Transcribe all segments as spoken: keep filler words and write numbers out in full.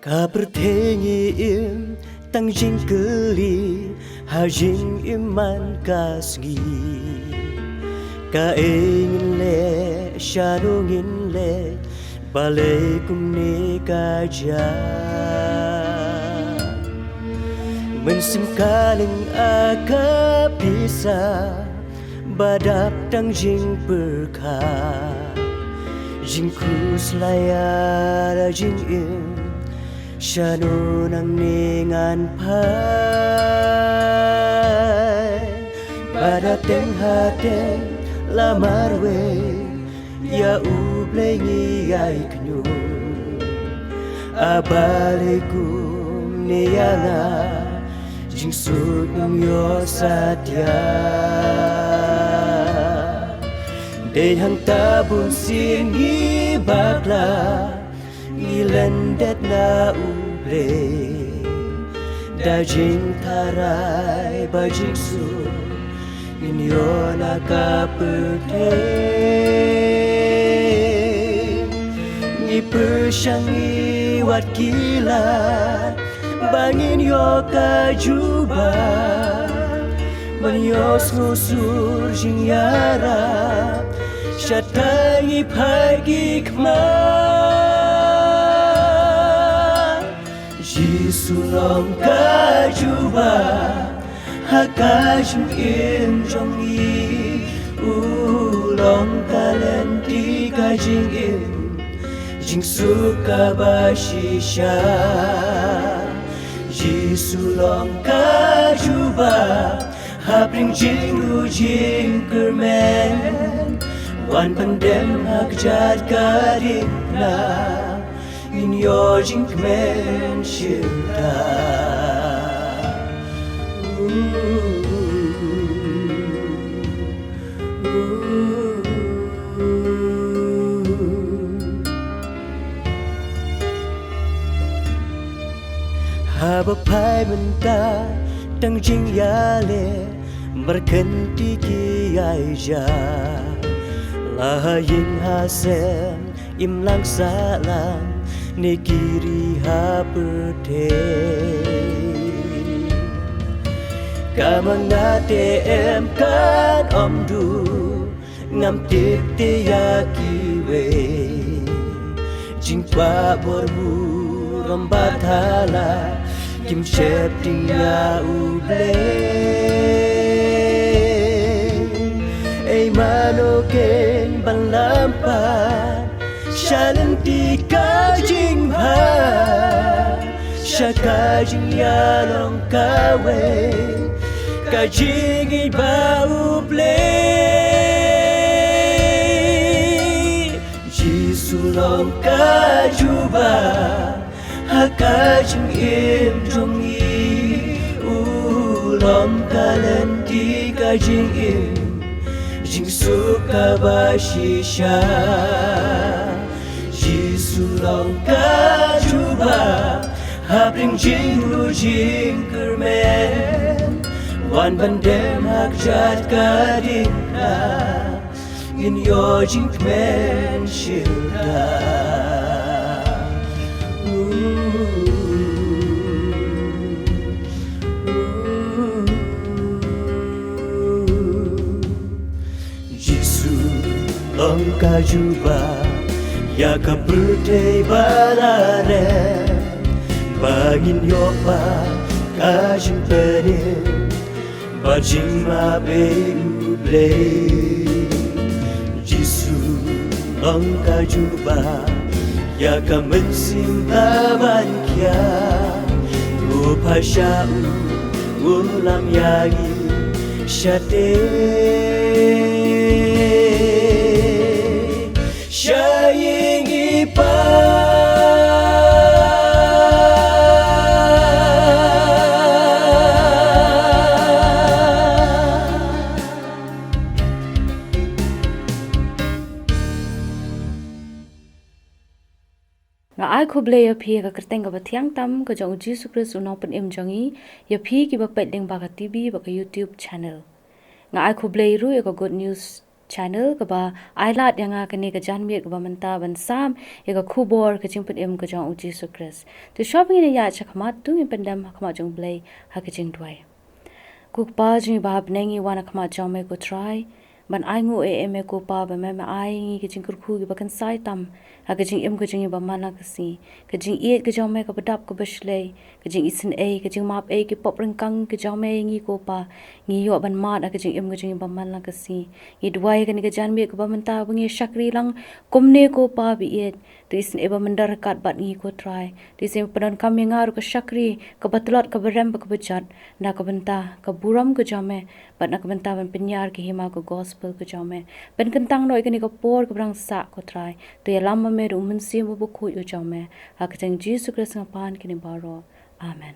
Ka pyrthei ngi im tang jingkylli ha jingim man ka sngi. Kaei ngin leh, shano ngin leit, balei kumne ka jia. Mynsiem ka lyngkha ka pisa, ba dap tang jingpyrkhat. Jingkhuslai ïa la jingim, shano nangne ngan phai. Ba da teng ha teng la marwei ïa U Blei ngi ïai kynnoh. A balei kumne ïa nga, jingsuk ngam ïoh satia. Dei hangta bunsien ngi bakla, ngi lyndet na U Blei. Da jingtharai bad jingsuk, ngin ïoh na ka pyrthei. Ngi pyrshang, ngi wad ki lad, ba ngin ïoh ka jubab. Ban ïoh sngewsur jingïarap, shata ngi phai ki khmat. Jisu long ka jubab ha ka jingim jong ngi. U long ka lynti ka jingim, jingsuk kaba shisha. Jisu long ka jubab hapdeng jingduh jingkyrmen. Wan pyndem ha kjat ka diengphna, ngin ïoh jingkmen shirta. Haba phai mynta tang jingïaleh, markynti ki ïai ja. La ha ïing ha sem, imlang sahlang, ne ki ri ha pyrthei. Ka ma nga te em kan ym duh, ngam tip te ïa kiwei. Jingkwah bor burom bad thala, kim sheptieng ïa U Blei. Ei mano keiñ ban lam pat sha lynti ka jingbha, sha ka jingïalong kawei, ka jingïeit bad U Blei. Jisu long ka jubab ha ka jingim jong ngi. U long ka lynti ka jingim, jingsuk kaba shisha. Jisu long ka jubab hapdeng jingduh jingkyrmen. Wan pyndem ha kjat ka diengphna, ngin ïoh jingkmen shirta. Jisu long ka jubab ïa ka pyrthei ba la rem, ba ngin ïoh pat ka jingpynim bad jingmap ei U Blei. Jisu long ka jubab ïa ka mynsiem ba ban khia. U phai sha u, u lam ïa ngi shatei. Sha ïing i pa. Nga ai khublei ïa phi ha ka kyrteng kaba thiang tam ka jong U Jisu Khrist U Nongpynim jong ngi, ïa phi kiba peit lyngba ka T V bad ka YouTube channel. Nga ai khublei ruh ïa ka Good News channel kaba ai lad ïa nga kane ka janmiet kaba mynta ban sam ïa ka khubor ka jingpynim ka jong U Jisu Khrist. To shuwa ba ngin ïaid shakhmat, to ngin pyndem ha khmat jong U Blei ha ka jingduwai. Ko Kpa jong ngi ba ha bneng, ngi wan ha khmat jong me ko Trai ban ai nguh ïa me ko Pa, ba me, me ai ngi ka jingkyrkhu kaba kynsai tam ha ka jingim ka jong ngi ba man la ka sngi. Ka jingïeit ka jong me kaba dap kaba shlei, ka jingisynei, ka jingmap ei ki pop ryngkang ka jong me ïa ngi ko Pa, ngi ïoh ban mad ha ka jingim ka jong ngi ba man la ka sngi. Ngi duwai kane ka janmiet kaba mynta ba ngi shakri lang kumne ko Pa ba ïeit, to isynei ba mynder ryngkat bad ngi ko Trai. To isynei ba pyndonkam ïa nga ruh ka shakri kaba tlot, kaba rem bad kaba jot na ka bynta ka burom ka jong me bad na ka bynta ban pynïar ka hima ka gospel ka jong me. Pynkyntang noh ïa kane ka por kaba dang sah ko Trai. To ïalam ma me da U Mynsiem Bakhuid u jong me. Ha ka kyrteng Jisu Khrist nga pan kine baroh. Amen.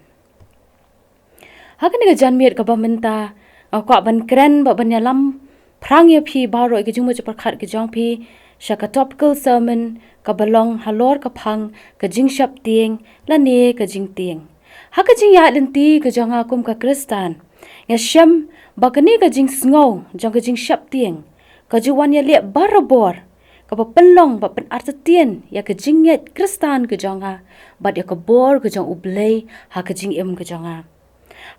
Ha kane ka janmiet kaba mynta, nga kwah ban kren bad ban ïalam phrang ïa phi baroh ïa ka jingmut jingpyrkhat ka jong phi sha ka topical sermon kaba long halor ka phang ka jingsheptieng lane ka jingtieng. Ha ka jingïaid lynti ka jong nga kum ka Khristan, nga shem ba kane ka jingsngew jong ka jingsheptieng ka ju wan ïaleh barabor, kaba pynlong bad pynartatien ïa ka jingngeit Khristan ka jong nga bad ïa ka bor ka jong U Blei ha ka jingim ka jong nga.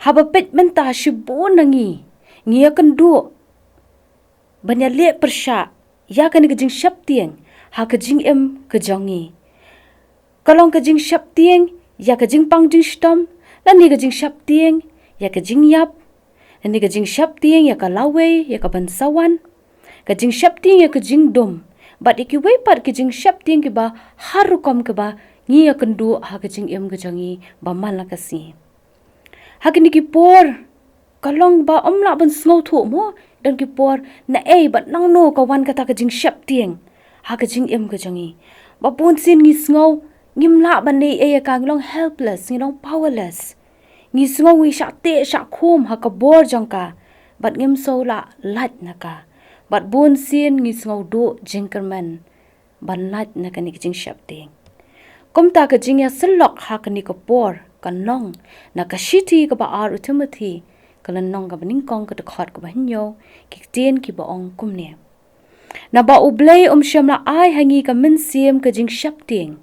Haba peit mynta shibun na ngi, ngi ïakynduh ban ïaleh pyrshah ïa kane ka jingsheptieng ha ka jingim ka jong ngi. Ka long ka jingsheptieng ïa ka jingpang jingshitom, lane ka jingsheptieng ïa ka jingïap, lane ka jingsheptieng ïa ka lawei, ïa ka ban sa wan, ka jingsheptieng ïa ka jingdum, bad ïa kiwei pat ki jingsheptieng kiba har rukom kiba ngi ïakynduh ha ka jingim ka jong ngi ba man la ka sngi. Ha kine ki por ka long ba ym lah ban sngewthuh mo, don ki por naei bad nangno ka wan kata ka jingsheptieng ha ka jingim ka jong ngi. Ba bun sien ngi sngew ngim lah ban leh ei ei ïa ka, ngi long helpless, ngi long powerless. Ngi sngew ngi shah teh shah khum ha ka bor jong ka bad ngim sngewlah lait na ka. Bad bun sien ngi sngew duh jingkyrmen ban lait na kane ka jingsheptieng. Kumta ka jingïasyllok ha kane ka por ka long na ka shithi kaba ar u Timothi, ka lynnong kaba nyngkong, ka dkhot kaba hynñiew, ki ktien kiba ong kumne: Naba U Blei um shym la ai ha ngi ka mynsiem ka jingsheptieng,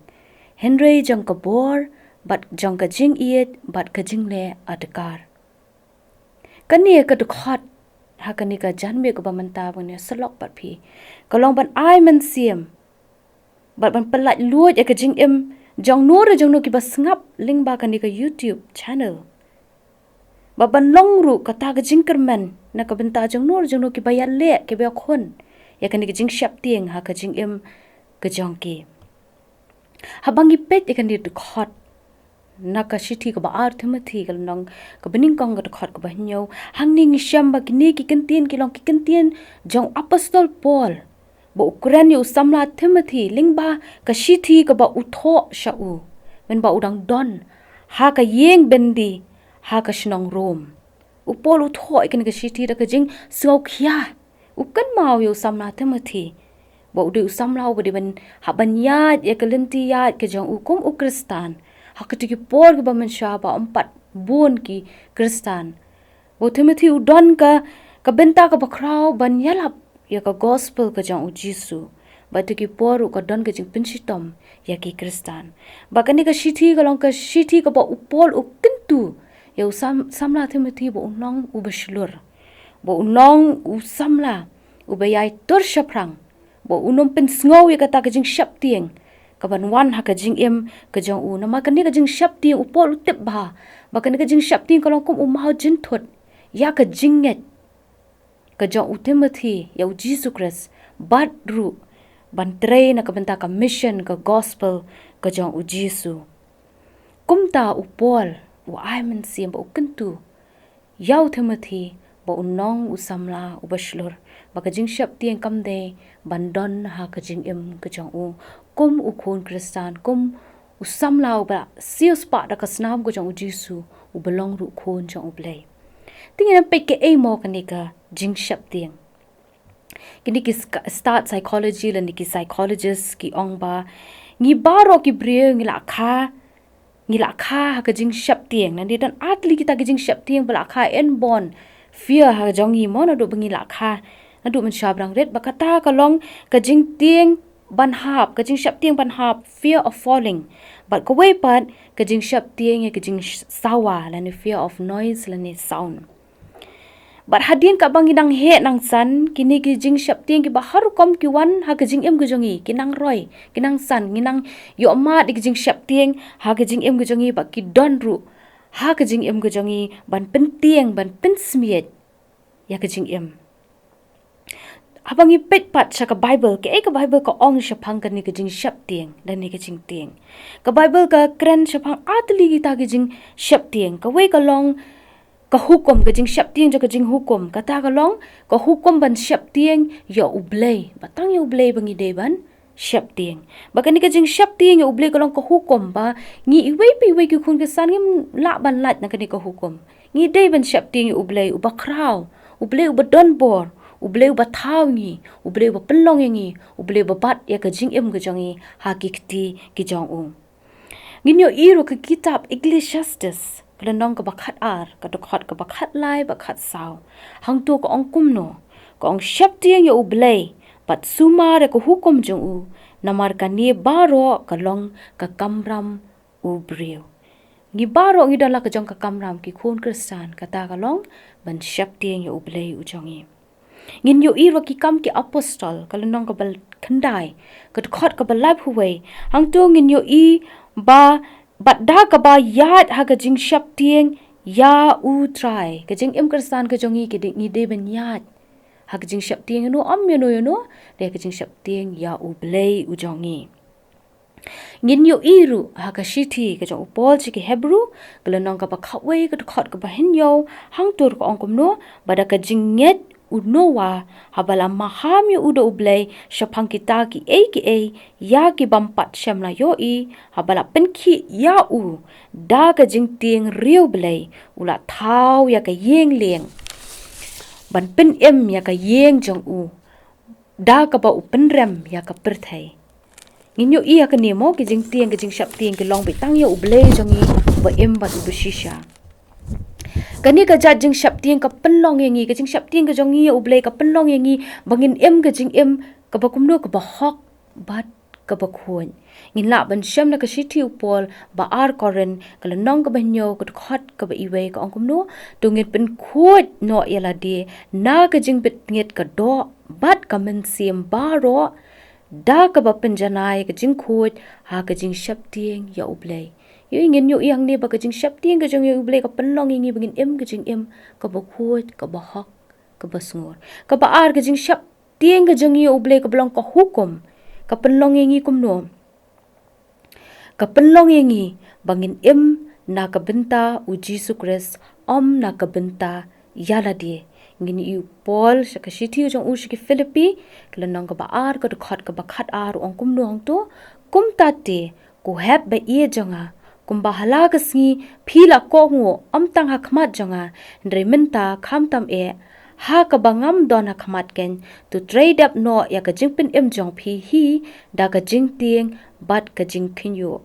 hynrei jong ka bor bad jong ka jingïeit bad ka jingleh adkar. Kane ka dkhot ha kane ka janmiet kaba mynta ba ngi ïasyllok bad phi, ka long ban ai mynsiem bad ban pyllait luid ïa ka jingim jong no re jong no kiba sngap lyngba kane ka YouTube channel, bad ban long ruh kata ka jingkyrmen na ka bynta jong no re jong no kiba ïaleh, kiba ïakhun ïa kane ka jingsheptieng ha ka jingim ka jong ki. Haba ngi peit ïa kane ka dkhot na ka shithi kaba ar Timothi, ka lynnong kaba nyngkong, ka dkhot kaba hynñiew, hangne ngi shem ba kine ki kyntien ki long ki kyntien jong u apostol Paul ba u kren ïa u samla Timothi lyngba ka shithi kaba u thoh sha u mynba u dang don ha ka ïing byndi ha ka shnong Rom. U Paul u thoh ïa kane ka shithi da ka jingsngewkhia. U kynmaw ïa u samla Timothi ba u dei u samla uba dei ban, hap ban ïaid ïa ka lynti ïaid ka jong u kum u Khristan ha kito ki por kiba mynshuwa ba ym pat bun ki Khristan. Ba u Timothi u don ka, ka bynta kaba khraw ban ïalap ïa ka gospel ka jong U Jisu. Bad kito ki por ruh ka don ka jingpynshitom ïa ki Khristan. Bad kane ka shithi ka long ka shithi kaba u Paul u kyntu ïa u sam-, samla Timothi ba un long uba shlur, ba un long u samla uba ïai tur shaphrang, ba un ym pynsngew ïa kata ka jingsheptieng kaban wan ha ka jingim ka jong u. Namar kane ka jingsheptieng, u Paul u tip bha ba kane ka jingsheptieng ka long kum u maw jynthut ïa ka jingngeit ka jong u Timothi ïa U Jisu Khrist, bad ruh ban trei na ka bynta ka mission, ka gospel ka jong U Jisu. Kumta u Paul u ai mynsiem ba u kyntu ïa u Timothi ba un long u samla uba shlur, ba ka jingsheptieng kam dei ban don ha ka jingim ka jong u kum u khun Khristan, kum u samla uba siewspah da ka snam ka jong U Jisu, uba long ruh khun jong U Blei. Te ngin ym peit kaei mo kane ka jingsheptieng. Kine ki ska-, start psychology lane ki psychologist ki ong ba ngi baroh ki briew ngi la kha, ngi la kha ha ka jingsheptieng. Lane don artylli kita ki jingsheptieng ba la kha, inborn fear ha jong ngi mo, naduh ba ngi la kha, Naduh mynshuwa ba dang rit, bad kata ka long ka jingtieng ban hap, ka jingsheptieng ban hap, fear of falling. Bad kawei pat, ka jingsheptieng ïa ka jingsawa, lane fear of noise, lane sound. Bad hadien kaba ngi nang heh nang san, kine ki jingsheptieng kiba har rukom ki wan ha ka jingim ka jong ngi, ki nang roi, ki nang san, ngi nang ïohmad ïa ki jingsheptieng ha ka jingim ka jong ngi, bad ki don ruh ha ka jingim ka jong ngi, ban pyntieng, ban pynsmiej ïa ka jingim. Haba ngi peit pat sha ka Baibl, kaei ka Baibl ka ong shaphang kane ka jingsheptieng, lane ka jingtieng. Ka Baibl ka kren shaphang artylli kita ki jingsheptieng, kawei ka long ka hukum, ka jingsheptieng jong ka jinghukum, kata ka long ka hukum ban sheptieng ïa U Blei, ba tang ïa U Blei ba ngi dei ban sheptieng. Bad kane ka jingsheptieng ïa U Blei ka long ka hukum ba ngi iwei pa iwei ki khun Khristan ngim lah ban lait na kane ka hukum. Ngi dei ban sheptieng ïa U Blei uba khraw, U Blei uba don bor, U Blei uba thaw ngi, U Blei uba pynlong ïa ngi, U Blei uba bat ïa ka jingim ka jong ngi ha ki kti ki jong u. Ngin ïohi ruh ka kitab Ecclesiastes, ka lynnong kaba khat ar, ka dkhot kaba khat lai bad khat saw. Hangto ka ong kumno, ka ong sheptieng ïa U Blei, bad sumar ïa ka hukum jong u, namar kane baroh ka long ka kamram u briew. Ngi baroh ngi don la ka jong ka kamram ki khun Khristan, kata ka long ban sheptieng ïa U Blei u jong ngi. Ngin ïohi ruh ki Kam ki Apostol, ka lynnong kaba khyndai, ka dkhot kaba laiphew wei. Hangto ngin ïohi ba, bad da kaba ïaid ha ka jingsheptieng ïa U Trai, ka jingim Khristan ka jong ngi ki dei, ngi dei ban ïaid ha ka jingsheptieng ïano, ym ïano ïano, dei ka jingsheptieng ïa U Blei u jong ngi. Ngin ïohi ruh ha ka shithi ka jong u Paul sha ki Hebru, ka lynnong kaba khatwei, ka dkhot kaba hynñiew, hangto ruh ka ong kumno, ba da ka jingngeit u Noah, haba la maham ïa u da U Blei shaphang kita kiei kiei, ïa ki bym pat shym la ïohi, haba la pynkhih ïa u da ka jingtieng riewblei, u la thaw ïa ka ïing lieng ban pynim ïa ka ïing jong u, da kaba u pynrem ïa ka pyrthei. Ngin ïohi ïa kane mo, ki jingtieng, ki jingsheptieng ki long beit tang ïa U Blei jong ngi, uba im bad uba shisha. Kane ka jait jingsheptieng ka pynlong ïa ngi, ka jingsheptieng ka jong ngi ïa U Blei ka pynlong ïa ngi ba ngin im ka jingim kaba kumno, kaba hok bad kaba khuid. Ngin lah ban shem na ka shithi u Paul ba ar Korinth, ka lynnong kaba hynñiew, ka dkhot kaba iwei, ka ong kumno, to ngin pynkhuid noh ïa lade na ka jingbit ngit ka doh bad ka mynsiem baroh, da kaba pynjanai ka jingkhuid ha ka jingsheptieng ïa U Blei. Ïohi, ngin ïohi hangne ba ka jingsheptieng ka jong ngi ïa U Blei ka pynlong ïa ngi ba ngin im ka jingim kaba khuid, kaba hok, kaba sngur. Kaba ar, ka jingsheptieng ka jong ngi ïa U Blei kaba long ka hukum, ka pynlong ïa ngi kumno? Ka pynlong ïa ngi ba ngin im na ka bynta U Jisu Khrist, ym na ka bynta ïa lade. Ngin ïohi u Paul sha ka shithi jong u sha ki Philippi, ka lynnong kaba ar, ka dkhot kaba khat ar, u ong kumno hangto, kumta te, ko hep ba ïeit jong nga, kumba ha la ka sngi phi la kohnguh, ym tang ha khmat jong nga, hynrei mynta khamtam eh, ha kaba ngam don ha khmat kein, to trei dep noh ïa ka jingpynim jong phi hi da ka jingtieng bad ka jingkhynñiuh.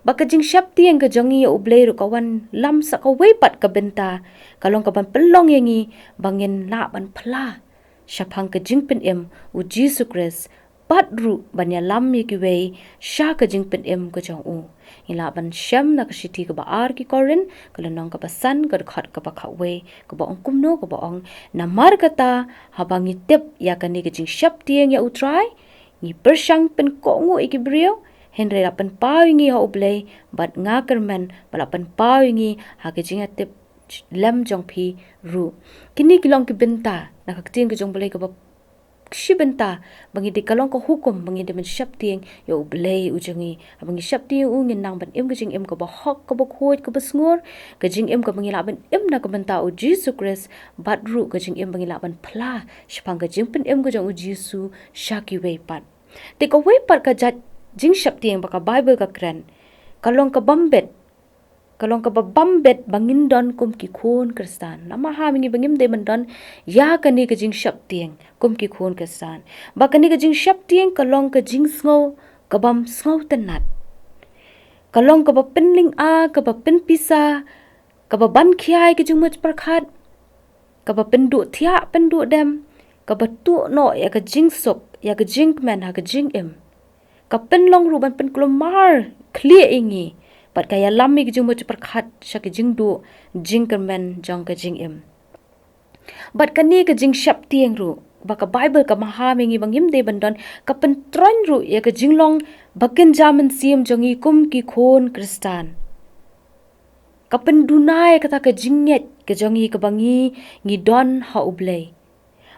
Ba ka jingsheptieng ka jong ngi ïa U Blei ruh ka wanlam sa kawei pat ka bynta, ka long kaban pynlong ïa ngi ba ngin lah ban phla shaphang ka jingpynim U Jisu Khrist, bad ruh ban ïalam ïa kiwei sha ka jingpynim ka jong u. Ngi lah ban shem na ka shithi kaba ar ki Korinth, ka lynnong kaba san, ka dkhot kaba khatwei, kaba ong kumno, kaba ong, namar kata, haba ngi tip ïa kane ka jingsheptieng ïa U Trai, ngi pyrshang pynkohnguh ïa ki briew, hynrei la pynpaw ïa ngi ha U Blei, bad nga kyrmen ba la pynpaw ïa ngi ha ka jingïatiplem jong phi ruh. Kine ki long ki bynta na ka ktien ka jong U Blei kaba shi bynta ba ngi dei, ka long ka hukum ba ngi dei ban sheptieng ïa U Blei u jong ngi. Haba ngi sheptieng ïa u, ngin nang ban im ka jingim kaba hok, kaba khuid, kaba sngur, ka jingim kaba ngi lah ban im na ka bynta U Jisu Khrist, bad ruh ka jingim ba ngi lah ban phla shaphang ka jingpynim ka jong U Jisu sha kiwei pat. Te kawei pat ka jait jingsheptieng ba ka Baibl ka kren, ka long ka bym bit, ka long kaba bym bit ba ngin don kum ki khun Khristan. La maham ïa ngi ba ngim dei ban don ïa kane ka jingsheptieng kum ki khun Khristan. Ba kane ka jingsheptieng ka long ka jingsngew kabym sngewtynnat. Ka long kaba pynlynga, kaba pynpisa, kaba ban khia ïa ka jingmut pyrkhat, kaba pynduh thiah, pynduh dem, kaba tuh noh ïa ka jingsuk, ïa ka jingkmen ha ka jingim. Ka pynlong ruh ban pynkulmar khlieh ïa ngi, bad ka ïalam ïa ki jingmut jingpyrkhat sha ki jingduh jingkyrmen jong ka jingim. Bad kane ka jingsheptieng ruh, ba ka Baibl ka maham ïa ngi ba ngim dei ban don, ka pyntroiñ ruh ïa ka jinglong ba kynja mynsiem jong ngi kum ki khun Khristan. Ka pynduna ïa kata ka jingngeit ka jong ngi kaba ngi, ngi don ha U Blei.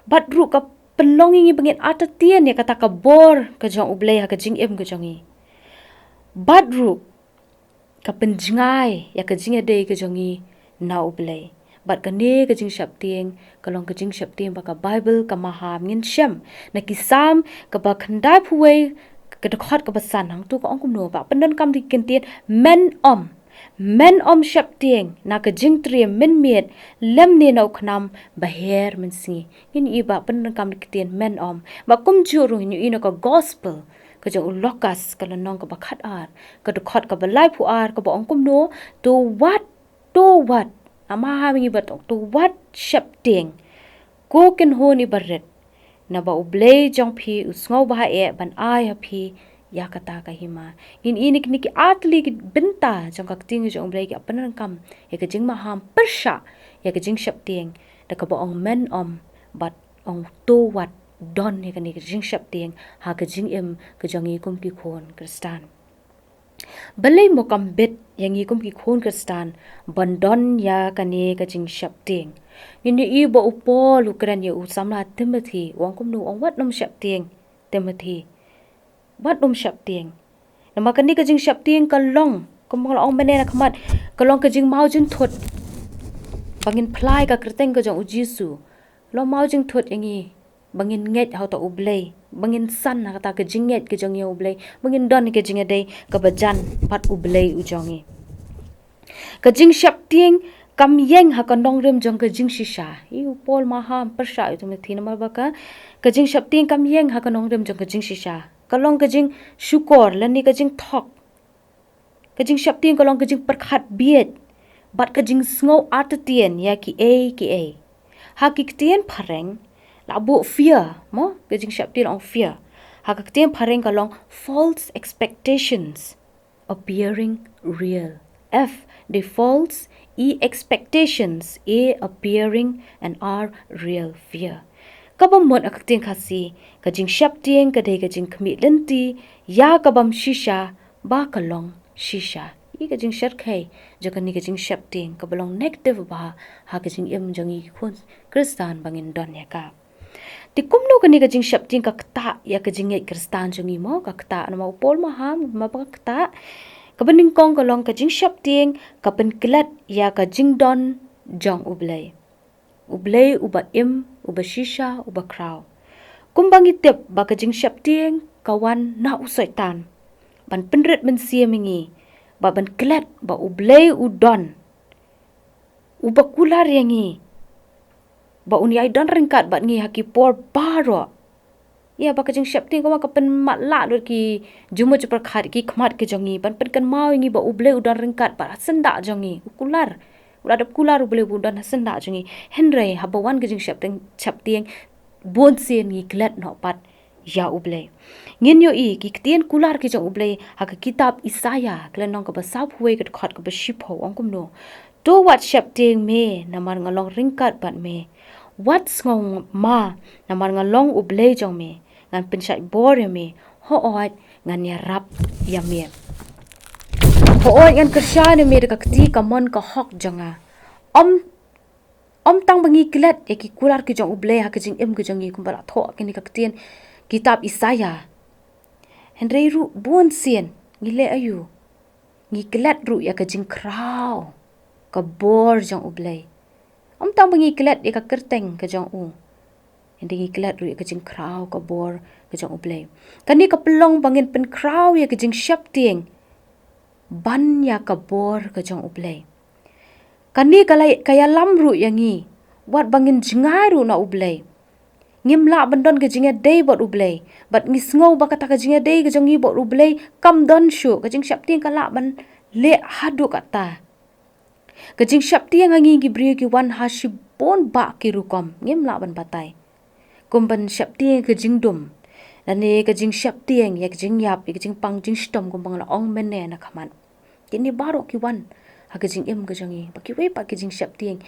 Bad ruh ka pynlong ïa ngi ba ngin artatien ïa kata ka bor ka jong U Blei ha ka jingim ka jong ngi. Bad ruh ka pynjngai ïa ka jingïadei ka jong ngi na U Blei. Bad kane ka jingsheptieng ka long ka jingsheptieng ba ka Baibl ka maham. Ngin shem na ki Salm kaba khyndaiphew wei, ka dkhot kaba san, hangto ka ong kumno, ba pyndonkam da ki kyntien, men om. Men om sheptieng na ka jingtriem mynmiet, lymne na u khnam ba her mynsngi. Ngin ïohi ba pyndonkam da ki kyntien men om. Ba kumjuh ruh ngin ïohi na ka Gospel ka jong u Lukas, ka lynnong kaba khatar, ka dkhot kaba laiphew ar, kaba ong kumno, to wat, to wat, ama ha ngi ba to, to wat sheptieng, ko kynhun iba rit, naba U Blei jong phi u sngewbha eh ban ai ha phi ïa kata ka hima. Ngin ïohi na kine ki artylli ki bynta jong ka ktien jong U Blei ki pyndonkam ïa ka jingmaham pyrshah ïa ka jingsheptieng, da kaba ong men om, bad ong to wat don ïa kane ka jingsheptieng ha ka jingim ka jong ngi kum ki khun Khristan. Balei mo kam bit ïa ngi kum ki khun Khristan ban don ïa kane ka jingsheptieng? Ngin ïohi ba u Paul u kren ïa u samla Timothy, u ong kumno, u ong wat nym sheptieng, Timothy. Wat nym sheptieng. Namar kane ka jingsheptieng ka long, kumba la ong mynne na khmat, ka long ka jingmaw jingthut ba ngin phla ïa ka kyrteng ka jong U Jisu. Long maw jingthut ïa ngi ba ngin ngeit ha uta U Blei, ba ngin san ha kata ka jingngeit ka jong ngi ha U Blei, ba ngin don ka jingïadei kaba jan bad U Blei u jong ngi. Ka jingsheptieng kam ïeng ha ka nongrim jong ka jingshisha. Ïa u Paul maham pyrshah ïa u Timothy namar ba ka, ka jingsheptieng kam ïeng ha ka nongrim jong ka jingshisha. Ka long ka jingshukor lane ka jingthok. Ka jingsheptieng ka long ka jingpyrkhat bieit bad ka jingsngew artatien ïa kiei kiei. Ha ki ktien phareng la buh fear, mo, ka jingsheptieng la ong fear. Ha ka ktien phareng ka long false expectations appearing real. F, the false, E, expectations, A, appearing and R, real fear. Kaba mut ha ka ktien Khasi, ka jingsheptieng ka dei ka jingkhmih lynti ïa ka bym shisha ba ka long shisha. Ïa ka jingshyrkhei jong kane ka jingsheptieng kaba long negative bha ha ka jingim jong ngi ki khun Khristan ba ngin don ïa ka. Te kumno kane ka jingsheptieng ka ktah ïa ka jingngeit Khristan jong ngi mo, ka ktah, namar u Paul maham, namar ba ka ktah. Kaba nyngkong ka long ka jingsheptieng ka pynklet ïa ka jingdon jong U Blei. U Blei uba im, uba shisha, uba khraw. Kumba ngi tip ba ka jingsheptieng ka wan na u Soitan ban pynrit mynsiem ïa ngi, ba ban klet ba U Blei u don, uba kular ïa ngi, ba un ïai don ryngkat bad ngi ha ki por baroh. Ïa, ba ka jingsheptieng ka wan ka pynmatlah lut ki jingmut jingpyrkhat, ki khmat ki jong ngi, ban pynkynmaw ïa ngi ba U Blei u don ryngkat bad ha syndah jong ngi, u kular. U la dep kular U Blei ba u don ha syndah jong ngi. Hynrei haba wan ka jingsheptieng, sheptieng, bun sien ngi klet noh pat ïa U Blei. Ngin ïohi ki ktien kular ki jong U Blei ha ka kitab Isaïah, ka lynnong kaba sawphew wei, ka dkhot kaba shiphew, ong kumno. To wat sheptieng me namar nga long ryngkat bad me. Wat sngewma namar nga long U Blei jong me. Ngan pynshait bor ïa me. Hooid, ngan ïarap ïa me. Hooid, ngan kyrshan ïa me da ka kti kamon ka hok jong nga. Ym, ym tang ba ngi klet ïa ki kular ki jong U Blei ha ka jingim ka jong ngi kumba la thoh ha kine ki ktien kitab Isaïah. Hynrei ruh bun sien ngi leh aïu? Ngi klet ruh ïa ka jingkhraw ka bor jong U Blei. Ym tang ba ngi klet ïa ka kyrteng ka jong u, hynrei ngi klet ruh ïa ka jingkhraw ka bor ka jong U Blei. Kane ka pynlong ba ngin pynkhraw ïa ka jingsheptieng ban ïa ka bor ka jong U Blei. Kane ka la, ka ïalam ruh ïa ngi wat ba ngin jngai ruh na U Blei. Ngim lah ban don ka jingïadei bad U Blei, bad ngi sngew ba kata ka jingïadei ka jong ngi bad U Blei kam don shuh. Ka jingsheptieng ka lah ban leh haduh katta. Ka jingsheptieng ha ngi ki briew ki wan ha shibun bah ki rukom, ngim lah ban batai. kum ban sheptieng ka jingdum, lane ka jingsheptieng ïa ka jingïap, ïa ka jingpang jingshitom kumba nga la ong mynne na khmat. Kine baroh ki wan ha ka jingim ka jong ngi, ba kiwei pat ki jingsheptieng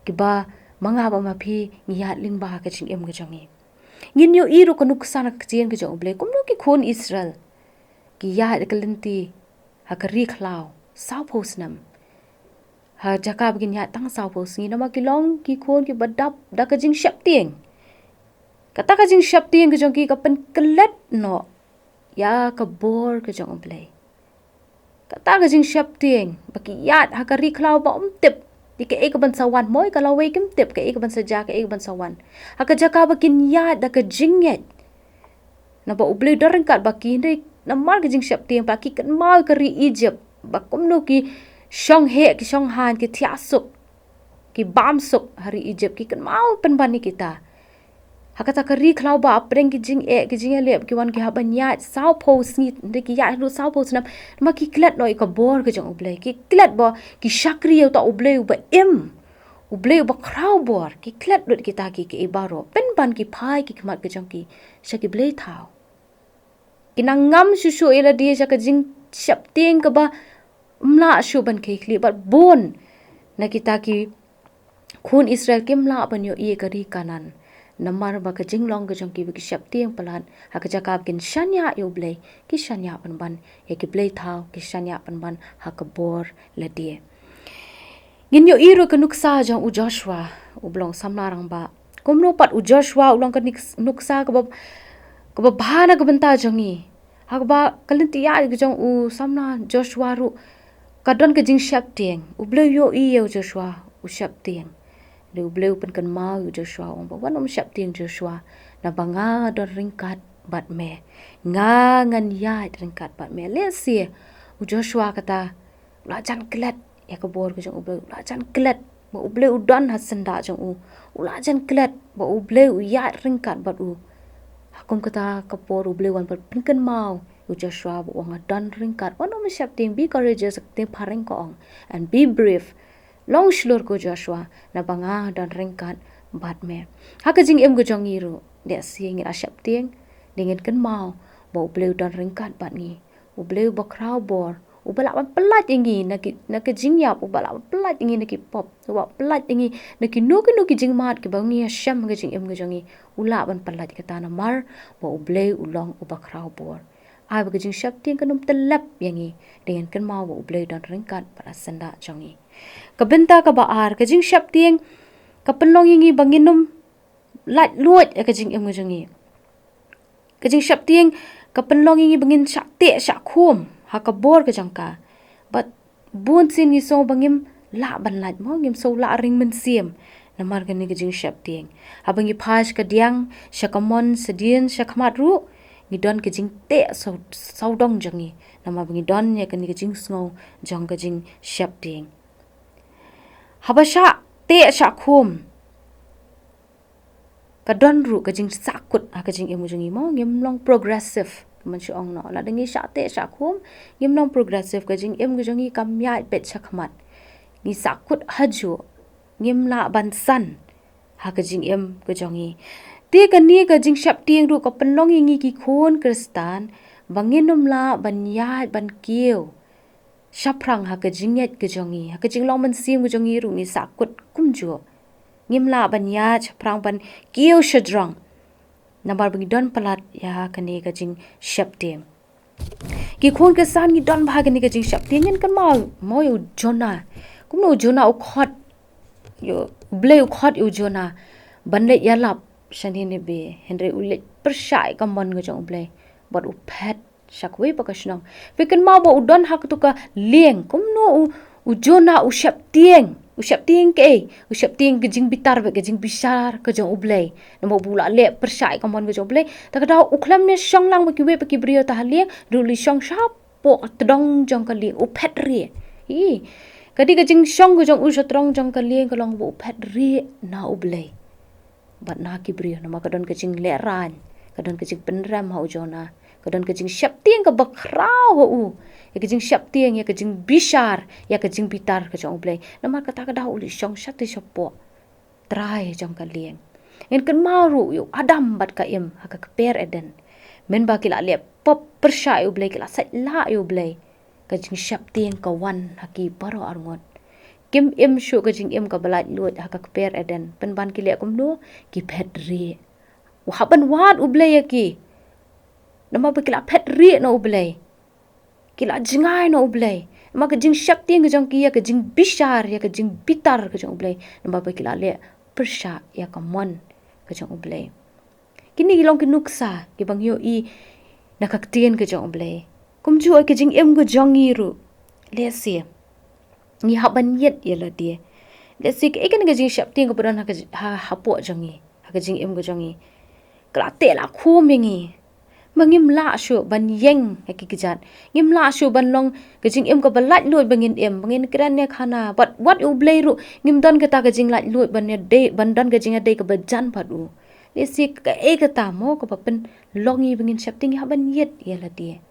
kiba ma nga bad ma phi ngi ïaid lyngba ha ka jingim ka jong ngi. Ngin ïohi ruh ka nuksa na ka ktien ka jong U Blei kumno ki khun Israel ki ïaid da ka lynti ha ka ri khlaw sawphew snem, ha jaka ba kin ïaid tang sawphew sngi, namar ki long ki khun kiba dap da ka jingsheptieng. Kata ka jingsheptieng ka jong ki ka pynklet noh ïa ka bor ka jong U Blei. Kata ka jingsheptieng ba ki ïaid ha ka ri khlaw ba ym tip ïa kaei kaban sa wan, mo, ïa ka lawei kim tip kaei kaban sa jia, kaei kaban sa wan. Ha ka jaka ba kin ïaid da ka jingngeit, naba U Blei u don ryngkat bad ki, hynrei namar ka jingsheptieng ba ki kynmaw ka ri Egypt, ba kumno ki shong heh, ki shong haiñ, ki thiah suk, ki bam suk ha ri Egypt, ki kynmaw pynban ïa kita. Ha kata ka ri khlaw ba hapdeng ki jingeh, ki jingïaleh, ki wan ki hap ban ïaid sawphew sngi, hynrei ki ïaid haduh sawphew snem, namar ki klet noh ïa ka bor ka jong U Blei, ki klet ba ki shakri ïa uta U Blei uba im, U Blei uba khraw bor, ki klet lut kita ki, ki ei baroh, pynban ki phai ki khmat ka jong ki sha ki blei thaw. Ki nang ngam shuh shuh ïa lade sha ka jingsheptieng kaba ym lah shuh ban kheikhlieh, bad bun na kita ki khun Israel kim lah ban ïohi ïa ka ri Kanaan, namar ba ka jinglong ka jong ki ba ki sheptieng palat, ha ka jaka ba kin shaniah ïa U Blei, ki shaniah pynban ïa ki blei thaw, ki shaniah pynban ha ka bor lade. Ngin ïohi ruh ka nuksa jong u Joshua, uba long samla rangbah. Kumno pat u Joshua u long ka nik-, nuksa kaba, kaba bha na ka bynta jong ngi. Ha kaba ka lynti ïaid ka jong u samla Joshua ruh ka don ka jingsheptieng. U Blei u ïohi ïa u Joshua u sheptieng. Hynrei U Blei u pynkynmaw ïa u Joshua, u ong ba, "Wat nym sheptieng Joshua, naba nga don ryngkat bad me. Nga ngan ïaid ryngkat bad me." Lehse u Joshua kata u la jan klet ïa ka bor ka jong U Blei, u la jan klet ba U Blei u don ha syndah jong u, u la jan klet ba U Blei u ïaid ryngkat bad u. Ha kum kata ka por U Blei u wan ban pynkynmaw ïa u Joshua ba u ong, "Nga don ryngkat, wat nym sheptieng, be courageous," ka ktien phareng ka ong, "and be brave." Long shlur ko Joshua, naba nga don ryngkat bad me. Ha ka jingim ka jong ngi ruh, lehse ngi la sheptieng, hynrei ngin kynmaw ba U Blei u don ryngkat bad ngi. U Blei uba khraw bor, uba lah ban pyllait ïa ngi na ki, na ka jingïap, uba lah ban pyllait ïa ngi na ki pop, uba pyllait ïa ngi na kino kino ki jingmad kiba ngi ïashem ha ka jingim ka jong ngi. U lah ban pyllait kata namar ba U Blei u long uba khraw bor. Ai ba ka jingsheptieng kan ym tyllep ïa ngi, hynrei ngin kynmaw ba U Blei u don ryngkat bad ha syndah jong ngi. Ka bynta kaba ar, ka jingsheptieng ka pynlong ïa ngi ba ngin ym laitluid ïa ka jingim ka jong ngi. Ka jingsheptieng ka pynlong ïa ngi ba ngin shah teh shah khum ha ka bor ka jong ka. Bad bun sien ngi sngew ba ngim lah ban lait, mo, ngim sngew lah ring mynsiem namar kane ka jingsheptieng. Haba ngi phai sha kadiang, sha kamon, sha dien, sha khmat ruh, ngi don ka jingteh saw-, sawdong jong ngi namar ba ngi don ïa kane ka jingsngew jong ka jingsheptieng. Haba shah teh shah khum, ka don ruh ka jingsahkut ha ka jingim ka jong ngi, mo, ngim long progressive. Kumba shu ong noh, lada ngi shah teh shah khum, ngim long progressive, ka jingim ka jong ngi kam ïaid beit sha khmat. Ngi sahkut hajuh, ngim lah ban san ha ka jingim ka jong ngi. Te kane ka jingsheptieng ruh ka pynlong ïa ngi ki khun Khristan ba ngin ym lah ban ïaid ban kiew shaphrang ha ka jingngeit ka jong ngi, ha ka jinglong mynsiem ka jong ngi ruh ngi sahkut kumjuh. Ngim lah ban ïaid shaphrang ban kiew shajrong namar ba ngi don palat ïa kane ka jingsheptieng. Ki khun Khristan ngi don bha kane ka jingsheptieng, ngin kynmaw, mo, ïa u Jonah. Kumno u Jonah u khot, ïa U Blei u khot ïa u Jonah ban leit ïalap sha Nineveh, hynrei u leit pyrshah ïa ka mon ka jong U Blei bad u phet sha kawei pat ka shnong. Phi kynmaw ba u don ha kato ka lieng, kumno u, u Jonah u sheptieng, u sheptieng kaei, u sheptieng ka jingbitar bad ka jingbishar ka jong U Blei. Namar ba u la leh pyrshah ïa ka mon ka jong U Blei. Ta ka daw u khlem ïa shong lang bad kiwei pat ki briew ta ha lieng, hynrei u leit shong shapoh tdong jong ka lieng, u phet rieh. Hi. Ka dei ka jingshong ka jong u sha tdong jong ka lieng ka long ba u phet rieh na U Blei bad na ki briew, namar ka don ka jinglehrain, ka don ka jingpynrem ha u Jonah, ka don ka jingsheptieng kaba khraw ha u, ïa ka jingsheptieng, ïa ka jingbishar, ïa ka jingbitar ka jong U Blei. Namar kata ka daw u leit shong shatei shapoh trai jong ka lieng. Ngin kynmaw ruh ïa u Adam bad ka Im ha ka kper Eden. Mynba ki la leh pop pyrshah ïa u Blei, ki la sait lah ïa u Blei, ka jingsheptieng ka wan ha ki baroh arngut. Kim im shuh ka jingim kaba laitluid ha ka kper Eden. Pynban ki leh kumno? Ki phet rieh. U hap ban wad u Blei ïa ki. Namar ba ki la phet rieh na u Blei. Ki la jngai na u Blei. Namar ka jingsheptieng ka jong ki ïa ka jingbishar, ïa ka jingbitar ka jong u Blei. Namar ba ki la leh pyrshah ïa ka mon ka jong u Blei. Kine ki long ki nuksa kiba ngi ïohi na ka ktien ka jong u Blei. Kumjuh ïa ka jingim ka jong ngi ruh. Lehse ngi hap ban ïit ïa lade. Lehse kaei kane ka jingsheptieng kaba don ha ka ji-, ha, hapoh jong ngi, ha ka jingim ka jong ngi, ka la teh la khum ïa ngi. Ba ngim lah shuh ban ïeng ha ki kjat. Ngim lah shuh ban long ka jingim kaba laitluid ba ngin im, ba ngin kren ïa khana. Bad wat ïa u Blei ruh ngim don kata ka jinglaitluid ban ïadei, ban don ka jingïadei kaba jan bad u. Lehse kaei kata mo kaba pynlong ïa ngi ba ngin sheptieng? Ngi hap ban ïit ïa lade.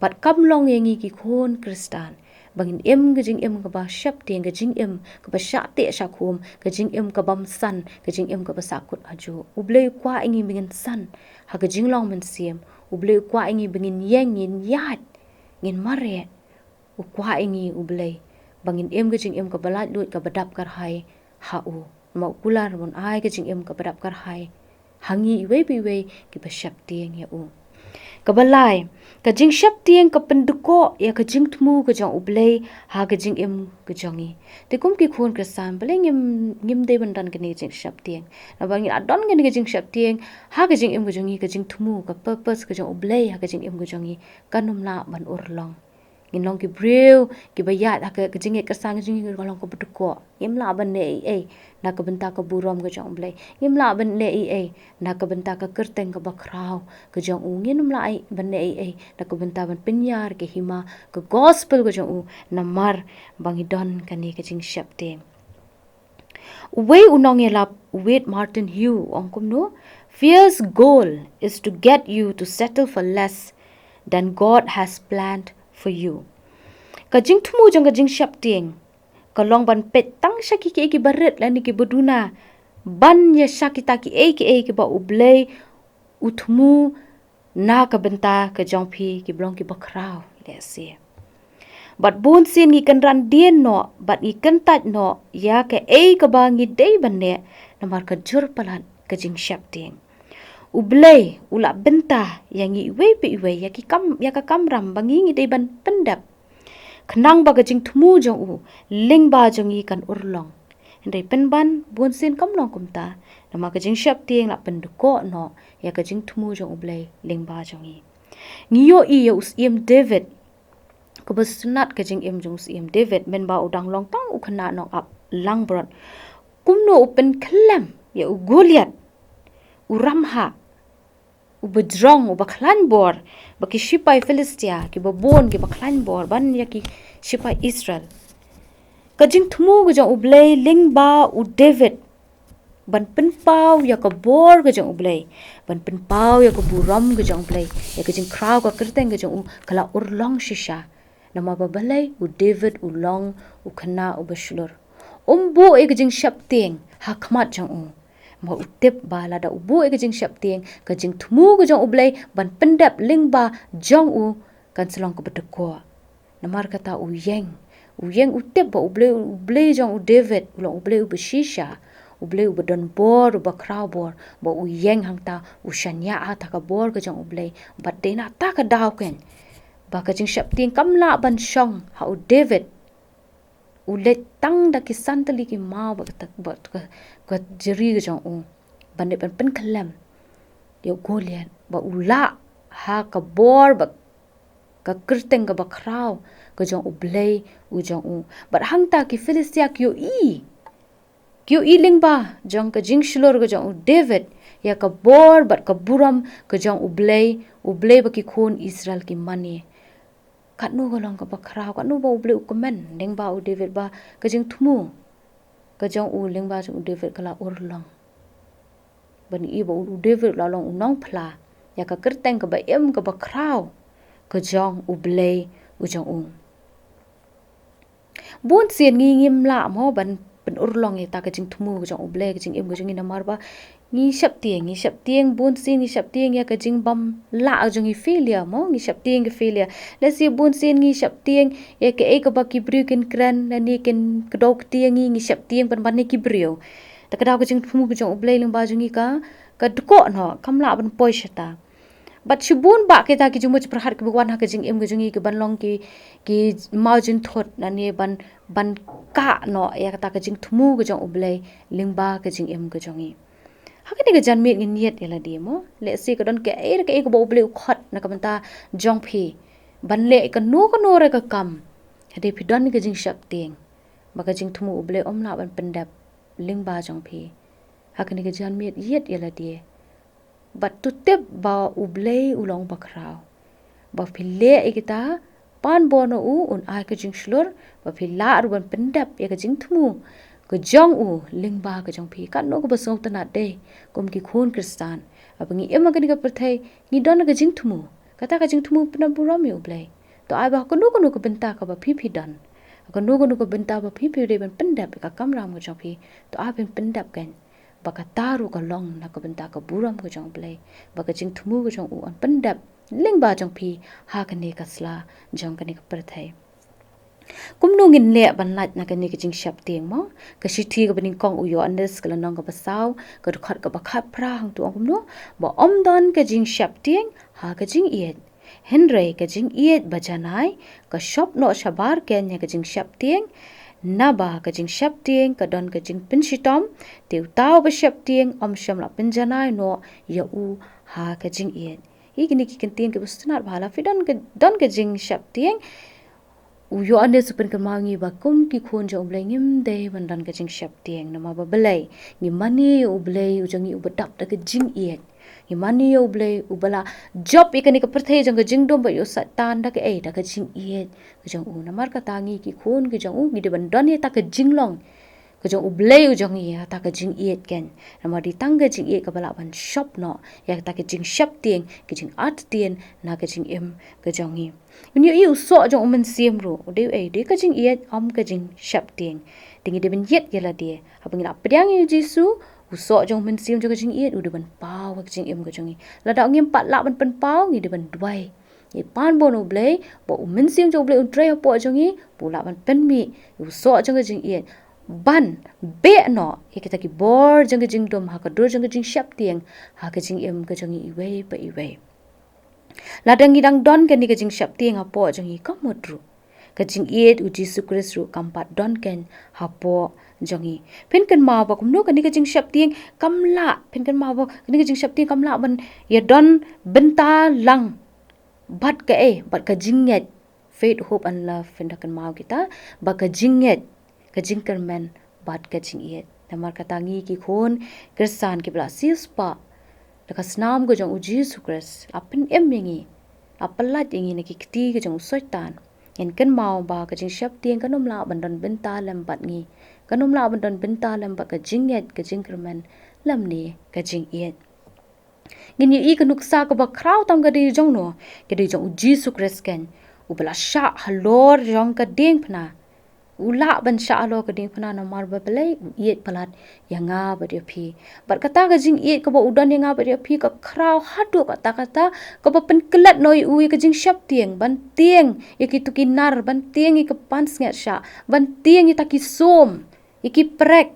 Bad kam long ïa ngi ki khun Khristan ba ngin im ka jingim kaba sheptieng, ka jingim kaba shah teh shah khum, ka jingim ka bym san, ka jingim kaba sahkut hajuh. U Blei u kwah ïa ngi ba ngin san ha ka jinglong mynsiem. U Blei u kwah ïa ngi ba ngin ïeng, ngin ïaid, ngin mareh. U kwah ïa ngi u Blei ba ngin im ka jingim kaba laitluid, kaba dap kyrhai ha u. Namar u kular ban ai ka jingim kaba dap kyrhai ha ngi iwei pa iwei kiba sheptieng ïa u. Kaba lai, ka jingsheptieng ka pyndkoh ïa ka jingthmu ka jong u Blei ha ka jingim ka jong ngi. Te kum ki khun Khristan, balei ngim, ngim dei ban don kane ka jingsheptieng? Naba ngi la don kane ka jingsheptieng ha ka jingim ka jong ngi, ka jingthmu, ka purpose ka jong u Blei ha ka jingim ka jong ngi, kan ym lah ban urlong. Ngin long ki briew kiba ïaid ha ka, ka jingngeit Khristan ka jong ngi ka long kaba dkoh. Ngim lah ban leh ei ei na ka bynta ka burom ka jong u Blei. Ngim lah ban leh ei ei na ka bynta ka kyrteng kaba khraw ka jong u. Ngin ym lah ei ban leh ei ei na ka bynta ban pynïar ka hima ka gospel ka jong u, namar ba ngi don kane ka jingsheptieng. Uwei u nongïalap, u Wade Martin Hughes, u ong kumno: "Fear's goal is to get you to settle for less than God has planned for you." Ka jingthmu jong ka jingsheptieng ka long ban peit tang sha ki, ki, kiba rit lane kiba duna, ban ïa sha kita kiei kiei kiba u Blei u thmu na ka bynta ka jong phi, kiba long kiba khraw lehse. Bad bun sien ngi kynran dien noh bad ngi kyntait noh ïa kaei kaba ngi dei ban leh namar ka jur palat ka jingsheptieng. U Blei u la bynta ïa ngi iwei pa iwei, ïa ki kam, ïa ka kamram ba ngi, ngi dei ban pyndep, khnang ba ka jingthmu jong u lyngba jong ngi kan urlong. Hynrei pynban bun sien kam long kumta, namar ka jingsheptieng la pyndkoh noh ïa ka jingthmu jong u Blei lyngba jong ngi. Ngi ïohi ïa u Syiem David, kaba sngewtynnat ka jingim jong u Syiem David, mynba u dang long tang u khynnah nongap langbrot, kumno u pynkhyllem ïa u Goliath, u ramhah, uba jrong, uba khlaiñ bor, bad ki shipai Philistia kiba bun kiba khlaiñ bor ban ïa ki shipai Israel. Ka jingthmu ka jong u Blei lyngba u David ban pynpaw ïa ka bor ka jong u Blei, ban pynpaw ïa ka burom ka jong u Blei, ïa ka jingkhraw ka kyrteng ka jong u, ka la urlong shisha. Namar ba balei? U David u long u khynnah uba shlur. Um buh ïa ka jingsheptieng ha khmat jong u. Namar u tip ba lada u buh ïa ka jingsheptieng, ka jingthmu ka jong u Blei ban pyndep lyngba jong u kan sa long kaba dkoh. Namar kata u ïeng. U ïeng, u tip ba u Blei, u Blei jong u David u long u Blei uba shisha, u Blei uba don bor, uba khraw bor, ba u ïeng hangta, u shaniah ha kata ka bor ka jong u Blei. Bad dei na kata ka daw keiñ ba ka jingsheptieng kam lah ban shong ha u David. U leit tang da ki san tylli ki maw bad ka, bad ka, ka jri ka jong u ban leit ban pynkhyllem ïa u Goliath, ba u lah ha ka bor bad ka kyrteng kaba khraw ka jong u Blei u jong u. Bad hangta ki Philistia ki ïohi, ki ïohi lyngba jong ka jingshlur ka jong u David ïa ka bor bad ka burom ka jong u Blei, u Blei ba ki khun Israel ki mane. Katno ka long kaba khraw, katno ba u Blei u kmen lyngba u David, ba ka jingthmu ka jong u lyngba jong u David ka la urlong. Ban ïohi ba u David u la long u nongphla ïa ka kyrteng kaba im kaba khraw ka jong u Blei u jong u. Bun sien ngi ngim lah mo ban pynurlong ïa kata ka jingthmu ka jong U Blei, ka jingim ka jong ngi, namar ba ngi sheptieng, ngi sheptieng bun sien, ngi sheptieng ïa ka jingbym lah jong ngi, failure mo, ngi sheptieng ka failure. Lehse bun sien ngi sheptieng ïa kaei kaba ki briew kin kren, lane kin kdew kti ïa ngi, ngi sheptieng pynban ïa ki briew. Te ka daw ka jingthmu ka jong U Blei lyngba jong ngi ka, ka dkoh noh, kam lah ban poi shata. Bad shibun bah kita ki jingmut jingpyrkhat kiba wan ha ka jingim ka jong ngi, ki ban long ki, ki maw jingthut, lane ban, ban kah noh ïa kata ka jingthmu ka jong U Blei lyngba ka jingim ka jong ngi. Ha kane ka janmiet ngin ïeit ïa lade mo. Lehse ka don kaei kaei kaba U Blei u khot na ka bynta jong phi ban leh kano kano ruh ka kam. Hynrei phi don ka jingsheptieng ba ka jingthmu U Blei um lah ban pyndep lyngba jong phi. Ha kane ka janmiet ïeit ïa lade. Bad to tip ba U Blei u long bakhraw. Ba phi leh ïa kita, pan bor na u, un ai ka jingshlur, ba phi lah ruh ban pyndep ïa ka jingthmu ka jong u lyngba ka jong phi. Katno kaba sngewtynnad dei kum ki khun Khristan. Haba ngi im ha kane ka pyrthei, ngi don ka jingthmu. Kata ka jingthmu pyndep burom ïa U Blei. To ai ba kano kano ka bynta kaba phi phi don, kano kano ka bynta ba phi phi dei ban pyndep ïa ka kamram ka jong phi, to ai ban pyndep kan. Ba kata ruh ka long na ka bynta ka burom ka jong U Blei, ba ka jingthmu ka jong u yn pyndep lyngba jong phi ha kane ka sla jong kane ka pyrthei. Kumno ngin leh ban lait na kane ka jingsheptieng mo? Ka shithi kaba nyngkong u Ïoannis, ka lynnong kaba saw, ka dkhot kaba khatphra, hangto ong kumno? Ba ym don ka jingsheptieng ha ka jingïeit. Hynrei ka jingïeit bajanai ka shop noh shabar keiñ ïa ka jingsheptieng. Naba ka jingsheptieng ka don ka jingpynshitom, te uta uba sheptieng ym shym la pynjanai noh ïa u ha ka jingïeit. Ïa kine ki kyntien kiba sngewtynnad ba lada phi don ka, don ka jingsheptieng, u Ïoannis u pynkynmaw ïa ngi ba kum ki khun jong U Blei ngim dei ban don ka jingsheptieng, namar ba balei? Ngi mane ïa U Blei u jong ngi uba dap da ka jingïeit. Ngi mane ïa U Blei uba la jop ïa kane ka pyrthei jong ka jingdum bad ïa u Soitan da kaei? Da ka jingïeit ka jong u. Namar kata ngi ki khun ki jong u ngi dei ban don ïa kata ka jinglong ka jong U Blei u jong ngi, ïa kata ka jingïeit keiñ. Namar dei tang ka jingïeit kaba lah ban shop noh ïa kata ka jingsheptieng, ka jingartatien na ka jingim ka jong ngi. Ngin ïohi u soh jong u Mynsiem ruh u dei, u dei ka jingïeit, ym ka jingsheptieng. Te ngi dei ban ïeit ïa lade. Haba ngi la pdiang ïa u Jisu, u soh jong u Mynsiem jong ka jingïeit u dei ban paw ha ka jingim ka jong ngi. Lada ngim pat lah ban pynpaw, ngi dei ban duwai. Ngi pan bor na U Blei ba u Mynsiem jong U Blei un trei hapoh jong ngi, ba u lah ban pynmih ïa u soh jong ka jingïeit, ban beh noh ïa kita ki bor jong ka jingdum ha ka dur jong ka jingsheptieng ha ka jingim ka jong ngi iwei pa iwei. Lada ngi dang don kane ka jingsheptieng hapoh jong ngi, ka mut ruh ka jingïeit u Jisu Khrist ruh kam pat don keiñ hapoh jong ngi. Phin kynmaw ba kumno kane ka jingsheptieng kam lah, phin kynmaw ba kane ka jingsheptieng kam lah ban ïadon bynta lang bad kaei? Bad ka jingngeit. Faith, hope and love, phin da kynmaw kita, ba ka jingngeit, ka jingkyrmen bad ka jingïeit. Namar kata ngi ki khun Khristan kiba la siewspah da ka snam ka jong u Jisu Khrist, la pynim ïa ngi, la pyllait ïa ngi na ki kti ka jong u Soitan. Ngin kynmaw ba ka jingsheptieng kan ym lah ban don bynta lem bad ngi, kan ym lah ban don bynta lem bad ka jingngeit, ka jingkyrmen, lymne ka jingïeit. Ngin ïohi ka nuksa kaba khraw tam ka dei jong no? Ka dei jong u Jisu Khrist keiñ, uba la shah halor jong ka diengphna. U lah ban shah halor ka diengphna namar ba balei? U ïeit palat ïa nga bad ïa phi. Bad kata ka jingïeit kaba u don ïa nga bad ïa phi ka khraw haduh katta katta, kaba pynklet noh ïa u ïa ka jingsheptieng, ban tieng ïa kito ki nar, ban tieng ïa ka pansngiat shah, ban tieng ïa kita ki sum, ïa ki prek.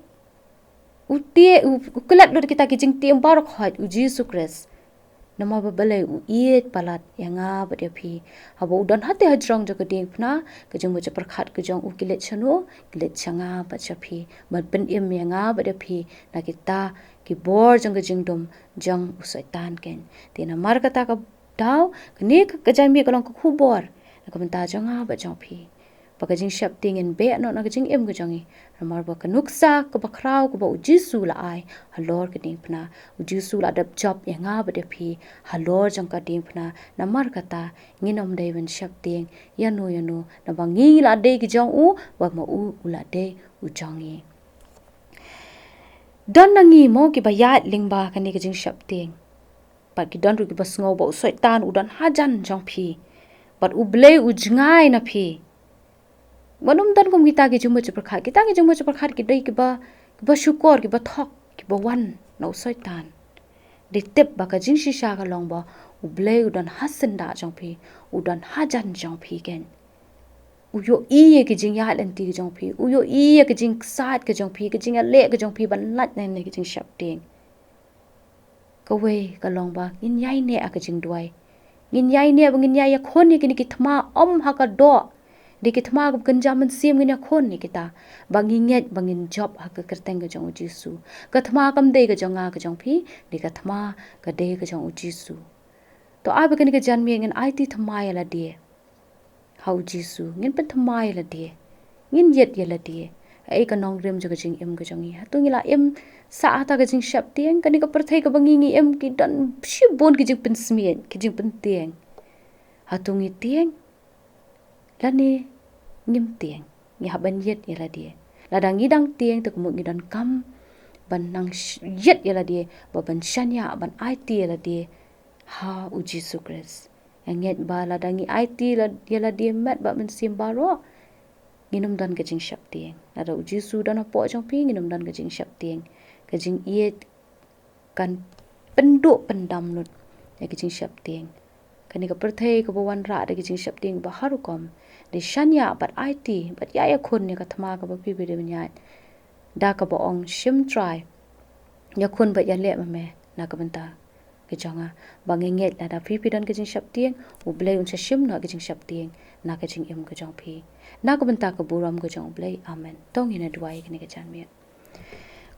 U tieng, u, u klet lut kita ki jingtieng baroh khoit u Jisu Khrist. Namar ba balei? U ïeit palat ïa nga bad ïa phi. Haba u don hatei hajrong jong ka diengphna, ka jingmut jingpyrkhat ka jong u ki leit shano? Ki leit sha nga bad sha phi, ban pynim ïa nga bad ïa phi na kita ki bor jong ka jingdum jong u Soitan keiñ. Te namar kata ka daw, kane ka, ka janmiet ka long ka khubor na ka bynta jong nga bad jong phi, ba ka jingsheptieng in beh noh na ka jingim ka jong ngi. Namar ba ka nuksa kaba khraw kaba u Jisu la ai halor ka diengphna. U Jisu la dep jop ïa nga bad ïa phi halor jong ka diengphna. Namar kata ngin ym dei ban sheptieng ïano ïano, naba ngi la dei ki jong u, bad ma u u la dei u jong ngi. Don na ngi mo kiba ïaid lyngba kane ka jingsheptieng. Bad ki don ruh kiba sngew ba u Soitan u don hajan jong phi, bad U Blei u jngai na phi. Ba ym don kum kita ki jingmut jingpyrkhat. Kita ki jingmut jingpyrkhat ki dei kiba, kiba shukor, kiba thok, kiba wan na u Soitan. Dei tip ba ka jingshisha ka long ba U Blei u don ha syndah jong phi, u don hajan jong phi ken. U ïohi ïa ki jingïaid lynti ka jong phi, u ïohi ïa ki jingksaid ka jong phi, ki jingïaleh ka jong phi ban lait na ki jingsheptieng. Kawei ka long ba ngin ïai neh ha ka jingduwai. Ngin ïai neh ba ngin ïai ïakhun ïa kine ki thma ym ha ka doh. Dei ki thma kaba kynja mynsiem ngin ïakhun ïa kita. Ba ngin ngeit ba ngin jop ha ka kyrteng ka jong U Jisu. Ka thma kam dei ka jong nga ka jong phi, dei ka thma ka dei ka jong U Jisu. To ai ba kane ka janmiet ngin aiti thymmai ïa lade ha U Jisu, ngin pynthymmai ïa lade, ngin ïit ïa lade. Haei ka nongrim jong ka jingim ka jong ngi? Hato ngi la im sah ha kata ka jingsheptieng? Kane ka pyrthei kaba ngi, ngi im ki don shibun ki jingpynsmiej, ki jingpyntieng. Hato ngi tieng lane ngim tieng? Ngi hap ban ïit ïa lade. Lada ngi dang tieng te ka mut ngi donkam ban nang sh-, ïit ïa lade, ba ban shaniah, ban aiti ïa lade ha U Jisu Khrist. Nga ngeit ba lada ngi aiti la-, ïa lade met bad mynsiem baroh, ngin ym don ka jingsheptieng. Lada U Jisu u don hapoh jong phi, ngin ym don ka jingsheptieng. Ka jingïeit kan pynduh pyndam lut ïa ka jingsheptieng. Kane ka pyrthei kaba wanrah da ka jingsheptieng ba har rukom. Dei shaniah bad aiti bad ïai ïakhun ïa ka thma kaba phi, phi dei ban ïaid. Da kaba ong, shim Trai, ïakhun bad ïaleh ma me na ka bynta ka jong nga. Ba nga ngeit lada phi, phi don ka jingsheptieng, U Blei un sa shim noh ka jingsheptieng na ka jingim ka jong phi. Na ka bynta ka burom ka jong U Blei. Amen. To ngin ïa duwai kane ka janmiet.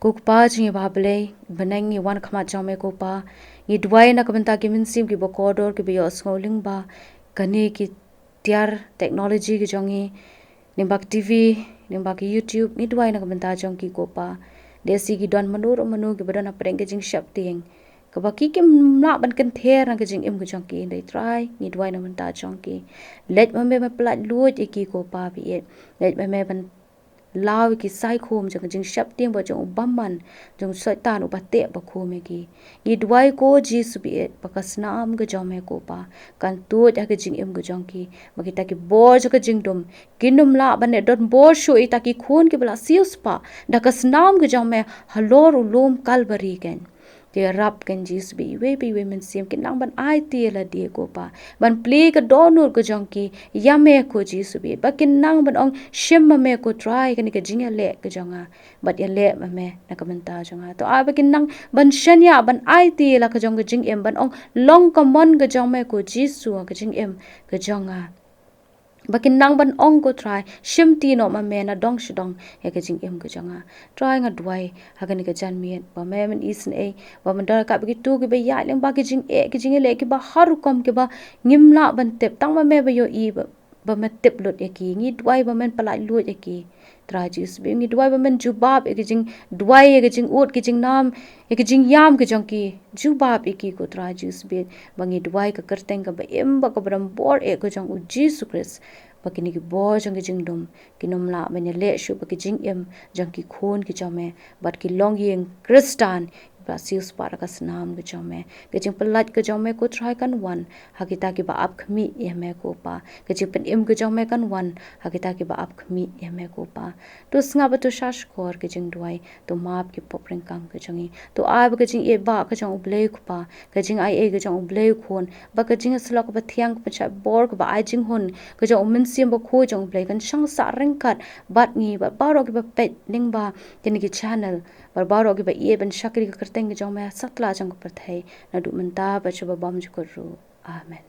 Ko Kpa jong ngi ba ha Blei bneng, ngi wan khmat jong me ko Kpa. Ngi duwai na ka bynta ki mynsiem kiba kordor, kiba ïohsngew lyngba kane ki tiar technology ki jong ngi, lyngba ki T V, lyngba ki YouTube. Ngi duwai na ka bynta jong ki ko Kpa. Lehse ki don mano ruh mano kiba don hapdeng ka jingsheptieng kaba ki kim lah ban kynther na ka jingim ka jong ki. Hynrei Trai, ngi duwai na ka bynta jong ki. Leit ma me ban pyllait luid ïa ki ko Kpa ba ïeit. Leit ma me ban law ïa ki saikhum jong ka jingsheptieng bad jong u bymman jong u Soitan uba teh ba khum ïa ki. Ngi duwai ko Jisu ba ïeit, ba ka snam ka jong me ko Kpa kan tuid ha ka jingim ka jong ki, ba kita ki bor jong ka jingdum kin ym lah ban leh don bor shuh ïa kita ki khun kiba la siewspah da ka snam ka jong me halor u lum Kalbari ken. Te ïarap ken Jisu ba iwei pa iwei mynsiem kin nang ban aiti ïa lade ko Kpa, ban plie ka dohnud ka jong ki ïa me ko Jisu ba ïeit, ba kin nang ban ong, shim ma me ko Trai kane ka jingïaleh ka jong nga, bad ïaleh ma me na ka bynta jong nga. To ai ba kin nang ban shaniah, ban aiti ïa la ka jong ka jingim, ban ong, long ka mon ka jong me ko Jisu ha ka jingim ka jong nga. Ba kin nang ban ong ko Trai, shimti noh ma me na dong sha dong ïa ka jingim ka jong nga. Trai, nga duwai ha kane ka janmiet ba me men isynei, ba men don ryngkat bad kito kiba ïaid lyngba ki jingeh, ki jingïaleh kiba har rukom kiba ngim lah ban tip, tang ma me ba ïohi, ba, ba me tip lut ïa ki. Ngi duwai ba men pyllait luid ïa ki. Trai Jisu ba ïeit, ngi duwai ba men jubab ïa ki jingduwai, ïa ki jingud, ki jingnam, ïa ki jingïam ki jong ki. Jubab ïa ki ko Trai Jisu ba ïeit. Ba ngi duwai ha ka kyrteng kaba im bad kaba donbor eh ka jong U Jisu Khrist, ba kine ki bor jong ki jingdum kin ym lah ban ïaleh shuh bad ki jingim jong ki khun ki jong me, bad ki longïing Khristan kiba la siewspah da ka snam ka jong me. Ka jingpyllait ka jong me ko Trai kan wan ha kita kiba ap khmih ïa me ko Kpa. Ka jingpynim ka jong me kan wan ha kita kiba ap khmih ïa me ko Kpa. To sngap bad to shahshkor ka jingduwai, to map ki pop ryngkang ka jong ngi. To ai ba ka jingïeit ba ka jong U Blei Kpa, ka jingaiei ka jong U Blei Khun, bad ka jingïasyllok kaba thiang, ka pynshai bor, kaba ai jinghun ka jong U Mynsiem Bakhuid jong U Blei kan shong sah ryngkat bad ngi, bad baroh kiba peit lyngba kine ki channel, bad baroh kiba ïeit ban shakri ha ka kyrteng ka jong me ha satlak jong ka pyrthei, naduh mynta bad sha ba bymjukut ruh. Amen.